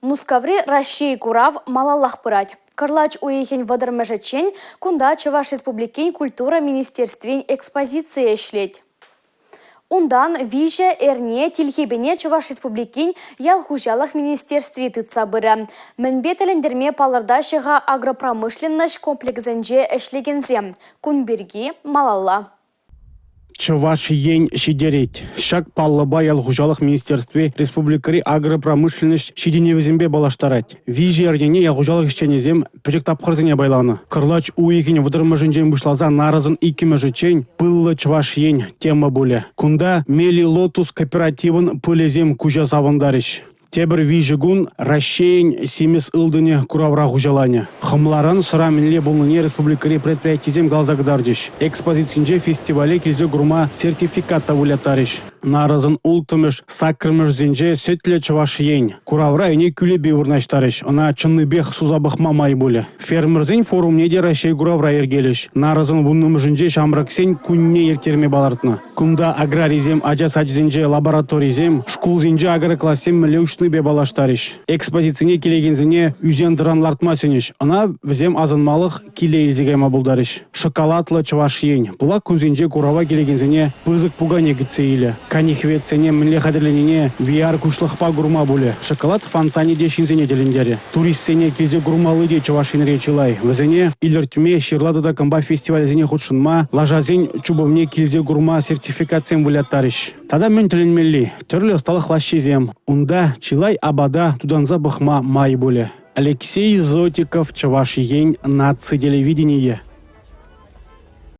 Мускаври Раҫҫей курав малаллах пырать. Кӑрлач уйӑхӗн 30-мӗшӗччен кунта Чӑваш Республикин культура министерствин экспозицийӗ ӗҫлет. Унтан 3 эрне тилхепене Чӑваш Республикин ял хуҫалӑх министерстви тытса пырӗ. Мӗнпе тӗлӗнтерме палӑртаҫҫӗ-ха агропромышленноҫ комплексӗнче ӗҫлекенсем? Кун пирки малалла. Чӑваш Ен ҫитерет. Ҫак паллӑпа ял хуҫалӑх министерстви республикӑри агропромышленноҫ ҫитӗнӗвӗсемпе паллаштарать. 3 эрнене ял хуҫалӑх ӗҫченӗсем пӗчӗк тапхӑрсене пайланӑ. Кӑрлач уйӑхӗн 30-мӗшӗнчен пуҫласа нарӑсӑн 2-мӗшӗччен «Пыллӑ Чӑваш Ен» тема пулӗ. Кунта «Мелилотус» кооперативӑн пылӗсем куҫа савӑнтарӗҫ. Тепӗр 3 кун Раҫҫейӗн симӗс ылтӑнӗ куравра хуҫаланӗ. Хӑмларан сӑра мӗнле пулнине республикӑри предприятисем каласа кӑтартӗҫ. Экспозицинче фестивале килсе курма сертификат та выляттарӗҫ. Нарӑсӑн 6-мӗш, 8-мӗшӗсенче «Сӗтлӗ Чӑваш Ен» куравра ӗне кӳлепи вырнаҫтарӗҫ. Ӑна чӑннипех суса пӑхма май пулӗ. Фермерсен форумне те Раҫҫей куравра йӗркелӗҫ. Нарӑсӑн 10-мӗшӗнче ҫамрӑксен кунне ирттерме палӑртнӑ. Кунта аграрисем ача сачӗсенче лабораторисем, шкулсенче агроклассем мӗнле уҫнипе паллаштарӗҫ. Экспозицине килекенсене ӳсен-тӑран лартма сӗнӗҫ. Ӑна вӗсем асӑнмалӑх киле илсе кайма пултарӗҫ. Шоколадлӑ Чӑваш Ен пылак кунсенче курава килекенсене пысӑк пукане кӗтсе илӗ. Канихветсене мӗнле хатӗрленине VR-куҫлӑхпа курма пулӗ. Шоколад фонтанӗ те ҫынсене тӗлӗнтерӗ. Туристсене килсе курмалли те Чӑваш Енре чылай. Вӗсене илӗртме, ҫырла тата кӑмпа фестивалӗсене хутшӑнма, лашасен чупӑвне килсе курма сертификатсем выляттарӗҫ. Тата мӗн тӗлӗнмелли, тӗрлӗ ӑсталӑх лаҫҫисем. Унта чылай апата тутанса пӑхма май пулӗ. Алексей Зотиков, Чӑваш Ен наци телевиденийӗ.